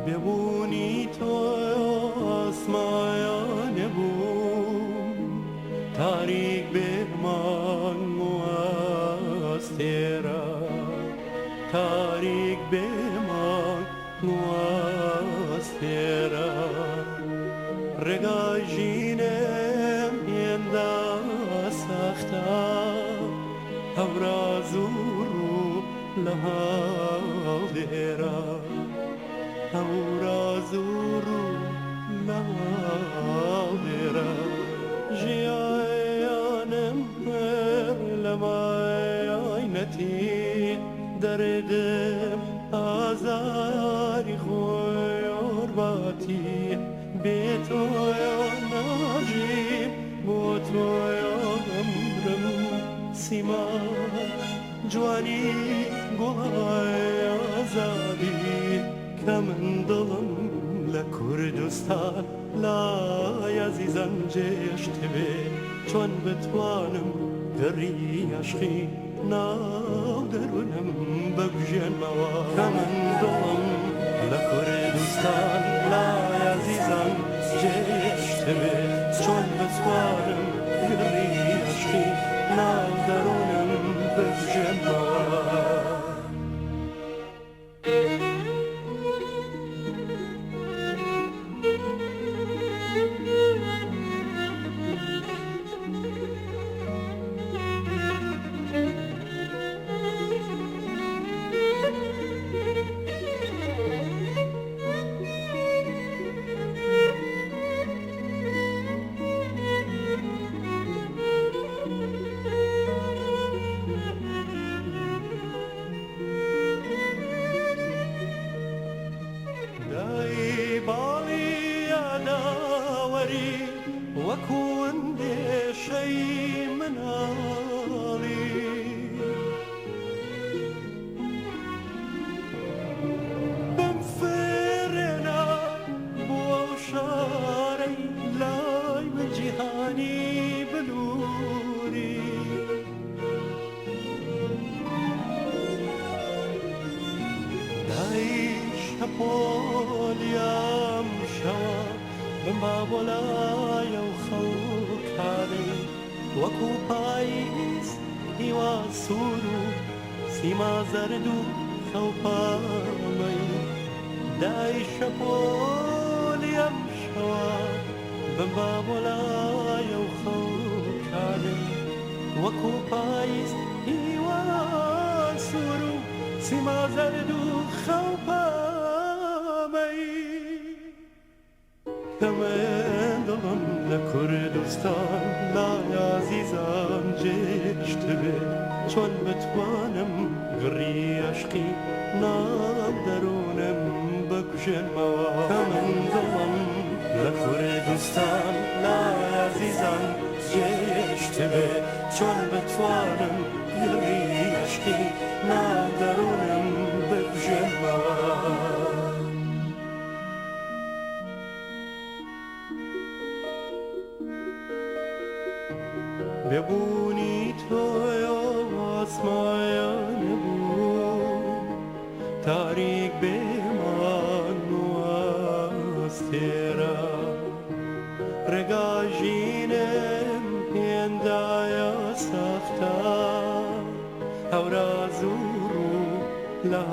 بێبوونی تۆ ئاسمایانە بووم تاریک بێ مانگ و ئەستێرە تاریک بێ مانگ و ئەستێرە ڕێگای ژینم هێندە سەختە هەوراز و ڕوو لە هەڵدێرە هەوراز و ڕوو لە هەڵدێرە ژیانم پڕ لە ماینەتی دەردم ئازاری خۆرباتی بێ تۆ ناژیم بۆ تۆ ئەمرم سیما جوانی گوڵای ئازادی کە من دڵم لە کوردستان لای ئازیزان جێشتبێ چۆن بتوانم گڕی عەشقی ناو دەروونم بکوژێنمەوە کە من دڵم لە کوردستان لای ئازیزان جێشتبێ چۆن بتوانم گڕی عەشقی ناو دەروونم بکوژێنمەوە. دای باڵی یاداوەری وەکو ئەندێشەی مناڵی. بمفرێنە بۆ ئەو شارەی لای من جیهانی بلووری. دای شەپۆلی ئەم شەوە بمبا بۆ لای ئەو خەڵکانەی وەکو پاییز هیوا سوور و سیما زەرد و خەوپامەی. دای شەپۆلی ئەم شەوە بمبا بۆ لای ئەو خەڵکانەی وەکو پاییز هیوا سوور و سیما زەرد و خەوپامەی. کە من دڵم لە کوردستان لای ئازیزان جێشتبێ چۆن بتوانم گڕی عەشقی ناو دەروونم بکوژێنمەوە کە من دڵم لە کوردستان لای ئازیزان جێشتبێ چۆن بتوانم گڕی عەشقی ناو دەروونم بکوژێنمەوە. بێ بوونی تۆ ئاسمایانە بوو تاریک بێ مانگ و ئەستێرە ڕێگا ژینم هێندایە سەختە هەوراز و ڕوو لە.